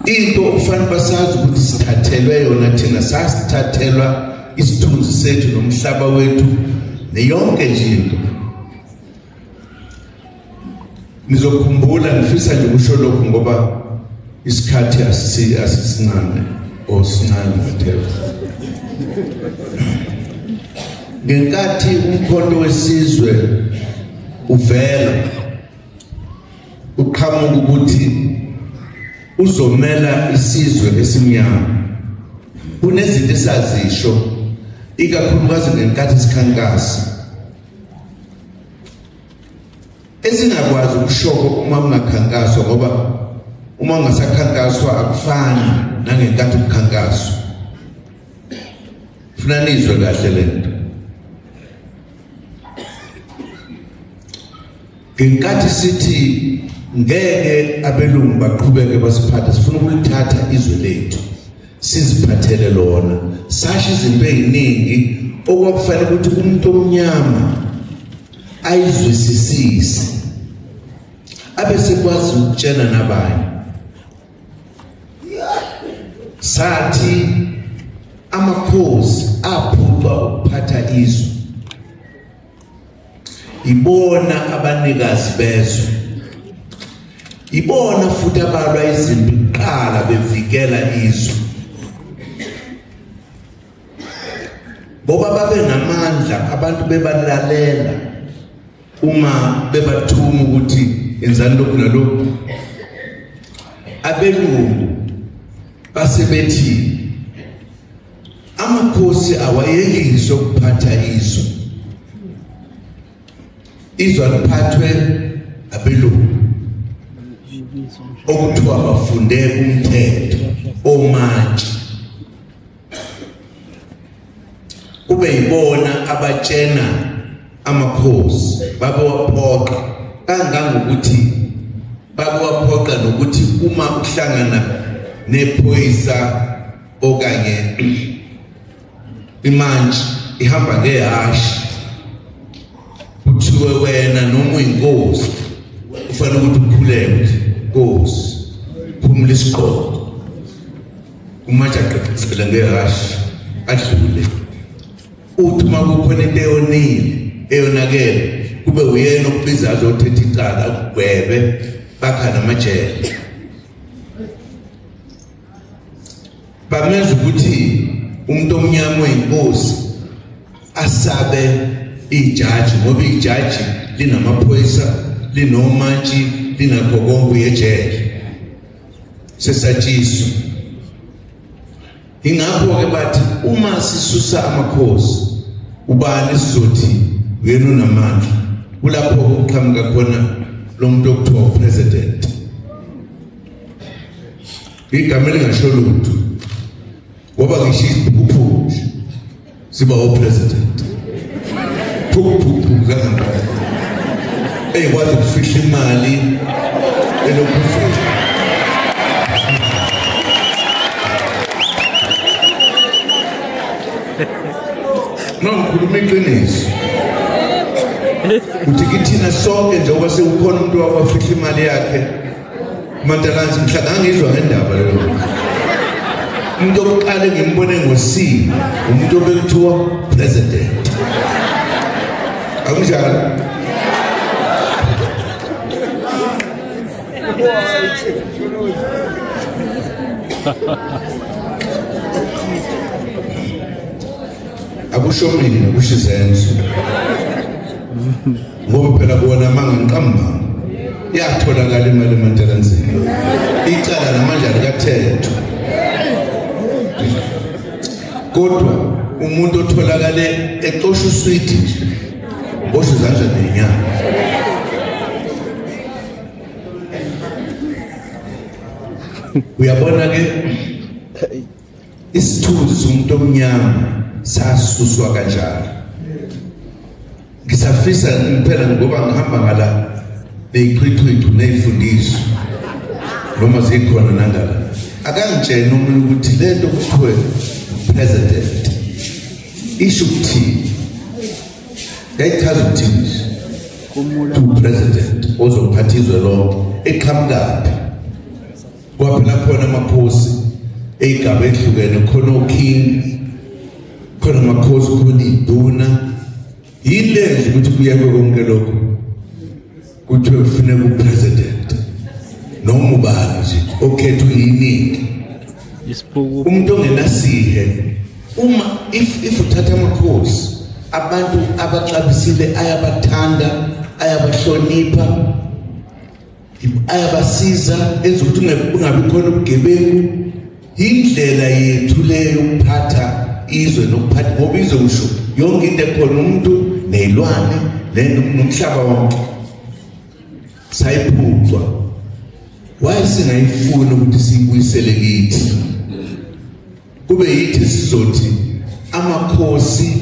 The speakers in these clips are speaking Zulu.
Into okufanele basazi ukuthi sithathelwe yona thina, sasithathelwa isithunzi sethu nomhlaba wethu neyonke nje into. Nizokhumbula, ngifisa nje ukusho lokhu ngoba isikhathi asisincane or sincane whatever. Ngenkathi uMkhonto weSizwe uvela uqhamuka ukuthi uzomela isizwe esimnyama, kunezinto esazisho ikakhulukazi ngenkathi sikhankasa esingakwazi ukushoko uma kungakhankaswa, ngoba uma ungasakhankaswa akufani nangenkathi kukhankaswa. Funa nizwe kahle lento. Ngenkathi sithi ngeke abelungu baqhubeke basiphathe, sifuna ukulithatha izwe lethu siziphathele lona, sasho izinto eziningi okwakufanele ukuthi umuntu omnyama ayizwisisise abe sekwazi ukutshela nabanye. Sathi amakhosi aphucwa ukuphatha izwe, ibona abanikazi bezwe, ibona futhi abalwa izimpi kuqala bevikela izwe, ngoba babe namandla, abantu bebalalela uma bebathuma ukuthi enzani lokhu nalokhu. Abelungu basebethi amakhosi awayekiswe ukuphatha izwe, izwe liphathwe abelungu okuthiwa bafunde umthetho omantshi, kube yibona abatshena amakhosi, babewaphoqa kangangokuthi babewaphoqa nokuthi uma uhlangana nephoyisa okanye imantshi ihamba ngehashi, kuthiwe wena noma uyinkosi ufanele ukuthi ukhuleke ukuthi Nkosi phumula isigqoko, umantshi aqeqezele ngehashi adlule. Uthi uma kukhona into eyonile eyonakele kube uyena okubiza azothetha icala akugwebe, bakha namajele. Bamenza ukuthi umuntu omnyama oyinkosi asabe ijaji, ngoba ijaji linamaphoyisa, linomantshi, linakho konke, uyejele sesatshiswa. Ingakho-ke bathi uma sisusa amakhosi ubani sizothi uyena onamandla? Kulapho kuqhamuka khona lo muntu okuthiwa upresident, igama elingasho lutho ngoba ngisho isiphukuphuku siba upresident, phukuphuku kangaka eyikwazi ukufihla imali elokhuzeni. No, ngikhuluma iqiniso. Uthi kithina sonke njengoba sekukhona umuntu owafihla imali yakhe Mantalanzi, mhla ngangizwa ngendaba leyo. Umuntu oqale ngimbone ngo-C, umuntu obekuthiwa president. Akunjalo? Akusho mina, kusho izenzo. Ngoba phela kuwona mangiqamba yatholakala imali eMantalanzini, icala namanje alikathethwa. Kodwa umuntu otholakale exosha uswidi nje, boshwe izandla nenyama. Uyabona ke isithunzi somuntu omnyama sasuswa kanjalo. Ngisafisa impela ngoba ngihamba ngala beyiqhiqhiqhi neyifundiso noma zikhona nangala, akangitshena umuntu ukuthi lento kuthiwe president isho ukuthini, yayichaza ukuthini to president ozophatha izwe lonke, eqhamukaphi? Kwaphela khona amakhosi eyigaba ehlukene, khona oking, khona amakhosi, khona iduna. Yini lenza ukuthi kuyekwe konke lokho? Kuthiwe kufuneka upresident noma ubani nje okhethwe yiningi. Umuntu ongenasihe, uma if uthatha amakhosi, abantu abaxabisile ayabathanda, ayabahlonipha, ayabasiza, enza ukuthi kungabi khona ubugebengu. Indlela yethu leyo yokuphatha izwe nokuphatha, ngoba izwe usho yonke into ekhona, umuntu nezilwane nomhlaba wonke. Sayiphucwa. Wayesingayifuni ukuthi siyibuyisele kithi, kube yithi sizothi amakhosi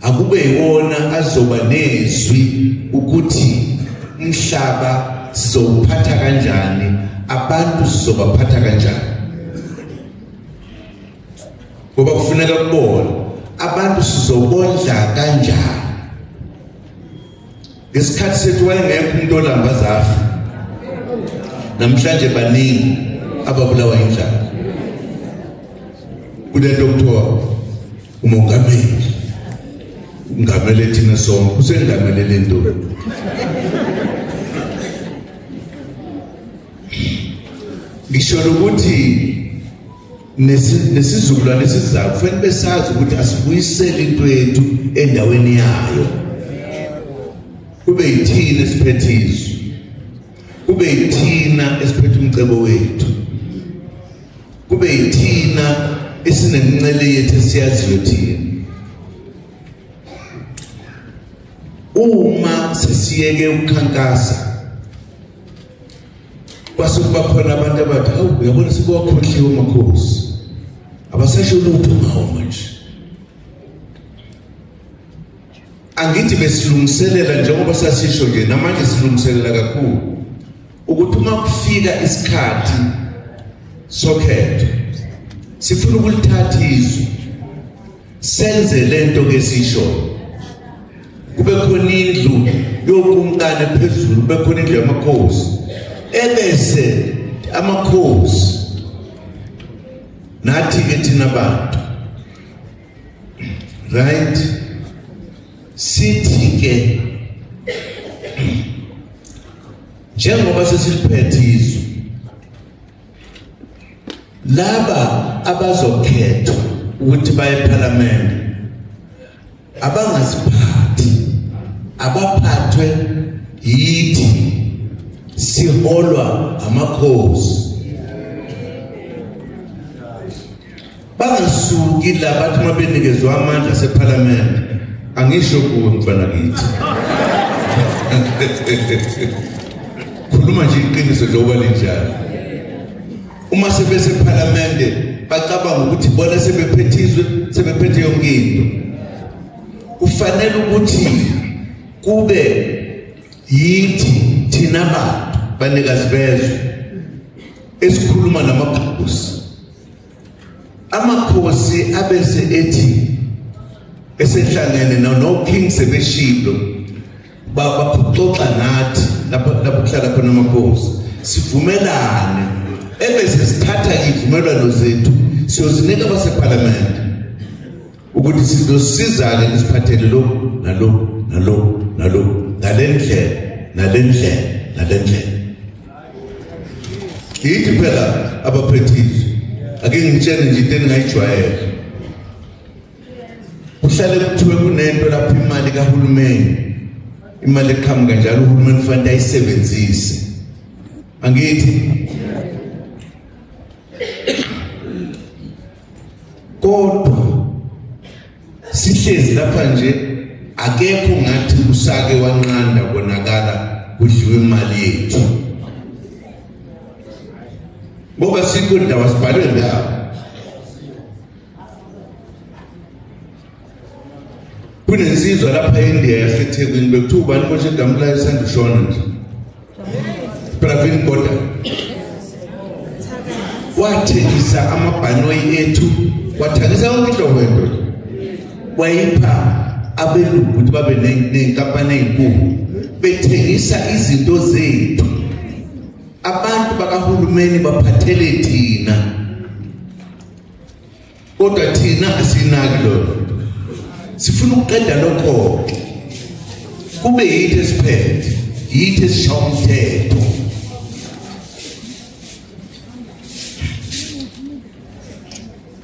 akube yiwona azoba nezwi ukuthi umhlaba sizowuphatha kanjani, abantu sizobaphatha kanjani. Ngoba kufuneka kubona abantu sizobondla kanjani. Ngesikhathi sethu wayengekho umuntu olamba azafa. Namhlanje baningi ababulawa indlala. Kunento okuthiwa umongameli, ungamele thina sonke, usengamele le nto. Ngisho ukuthi nesizukulwane esizayo kufanele besazi ukuthi asibuyisele into yethu endaweni yayo. Kube yithina esiphethe izwe, kube yithina esiphethe umcebo wethu, kube yithina esinemincele yethu esiyaziyo thina. Uma sesiyeke ukukhankasa, kwase kuba khona abantu abathi, hawu uyabona sebewakhohliwe amakhosi, abasasho lutho ngawo manje. Angithi besilungiselela njengoba sasisho nje, namanje silungiselela kakhulu ukuthi uma kufika isikhathi sokhetho sifuna ukulithatha izwe, senze lento ke sisho. Kube khona indlu yokumkani phezulu, kube khona indlu yamakhosi, ebese amakhosi nathi ke thina bantu, right, sithi ke njengoba sesiliphethe izwe, laba abazokhethwa ukuthi baye eParliament abangaziphathi, abaphathwe yithi, siholwa amakhosi. Bangasuki la bathi uma benikezwa amandla seParliament. Angisho kuwe mfana kithi, khuluma nje iqiniso njengoba linjalo. Uma sebeseParliament bacabanga ukuthi bona sebephethe izwe, sebephethe yonke into. Kufanele ukuthi kube yithi thina bantu banikazi bezwe esikhuluma namakhosi. Amakhosi abese ethi esehlangene no king sebeshilo, baxoxa nathi lapho kuhlala khona amakhosi, sivumelane, ebese sithatha ivumelwano zethu siyozinika abaseParliament ukuthi sizosizana nisiphathele lo nalo nalo nalo ngalendlela nalendlela nalendlela. Yithi phela abaphethe izwe, ake ngitshele nje into engingayijwayele. Kuhlale kuthiwe kunento lapho imali kahulumeni, imali eqhamuka njalo uhulumeni kufanele ayisebenzise. Angithi kodwa sihlezi lapha nje akekho ngathi usake wanqanda konakala kudliwe imali yethu, ngoba sikho indawo sibhalwe ndawo. Kunensizwa lapha eNdiya yaseThekwini, bekuthiwa ubani manje igama layo sandishona nje, Pravin Gordhan, wathengisa amabhanoyi ethu, wathengisa yonke inhlobo yento, wayipha abelungu ukuthi babe ney'nkampani ey'nkulu, bethengisa izinto zethu. Abantu bakahulumeni baphathele thina, kodwa thina asinaki lokho. Sifuna ukuqeda lokho, kube yithi esiphethe, yithi esishaya umthetho.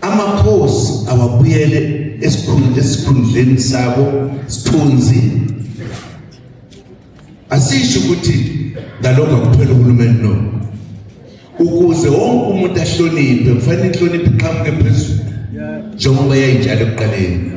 Amakhosi awabuyele esikhundleni sabo sithunzi. Asisho ukuthi ngalokho akuphela uhulumeni, no. Ukuze wonke umuntu ahloniphe, kufanele inhlonipho iqhamuke phezulu njengoba yayinjalo ekuqaleni.